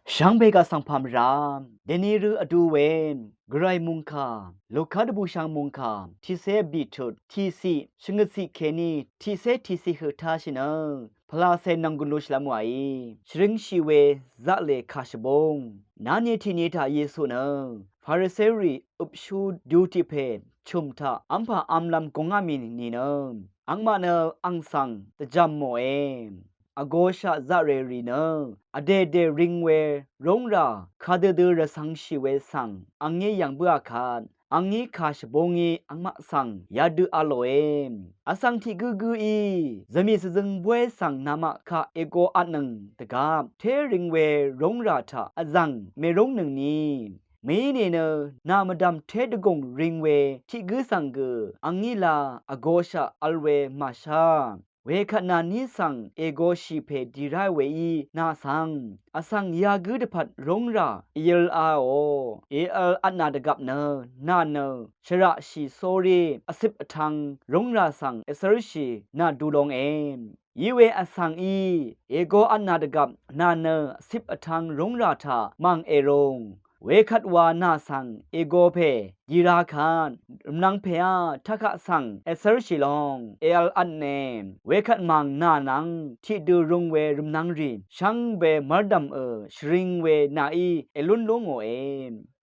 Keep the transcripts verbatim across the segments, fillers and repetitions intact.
Shvngbe gaq svng pà mvrá dèni rø vdu we Gvray mungkà Luka dvbùshvng mungkà tiqcé bìtut tiqciq shvngøtciq kèní tiqcé tiqciq høq tashì nø pvlacè nv̀nggùn lushìlv́m wàí shvringshì we zaqlè kà shvbúng. Nani tiqni taq Yesu nø Fariserì øpshú du tiq pè chø̀m taq v́mpà v́mlv́m gungá mì nìnø angmaq nø àng svng dvjv̀m mòe. Vgoshaq zaqrè rì nø vdèdè ring we rúngrà kadø dø rvcv̄ngshì we svng àngí yv̀ng bǿà kvt àngí kà shvbúngí angmaq svng yadø v̄lòe. Vsvng tiq gǿ gǿí zvmì shvzøng bóy svng namaq kaq ègo vtnøng dvgvp té ring we rúngrà taq vzv̀ng mèrúngnøngni mèí nìnø nà mvdv̀m té dvgùng ring we tiq gǿ svng gø àngí la vgoshaq v̄l we màshá. Wekvt nàní svng ègoshì pè dì ráì weí nà svng vsvng yagǿ dvpvt rúngrà èyøl aò. Èvl vtnà dvgvp nø nà nø shvraqshì sórí vcip vtv̄ng rúngrà svng ècv́rshì nà du longe. Iwe vsvng í ègo vtnà dvgvp nà nø vcip vtv̄ng rúngrà taq mv̀ng èrùng. Wekvt wa nà svng ègo pè dì ra kvt rvmnvng pèá takaq svng ècv́rshì long èvl vtne. Wekvt mv̀ng nà nvng tiqdø rung we rvmnvng rì shvngbe mv́rdv̀mø shvring we nàí èlún lú ngòe.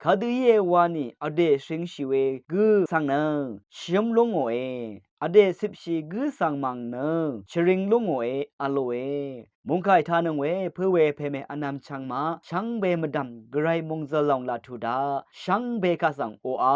Kadø íe wani vdè shvringshì we gǿ svng nø shvyǿm lú ngòe. Vdè cipshì gǿ svng mv̀ng nø shvring lú ngòe v̄lòe. Mungkà ètanøng we pø̄ we pèmè vnvm chvngmaq shvngbe mvdv̀m Gvray mòngzø̀l lòng laq tuq daq shvngbe kaq svng oqà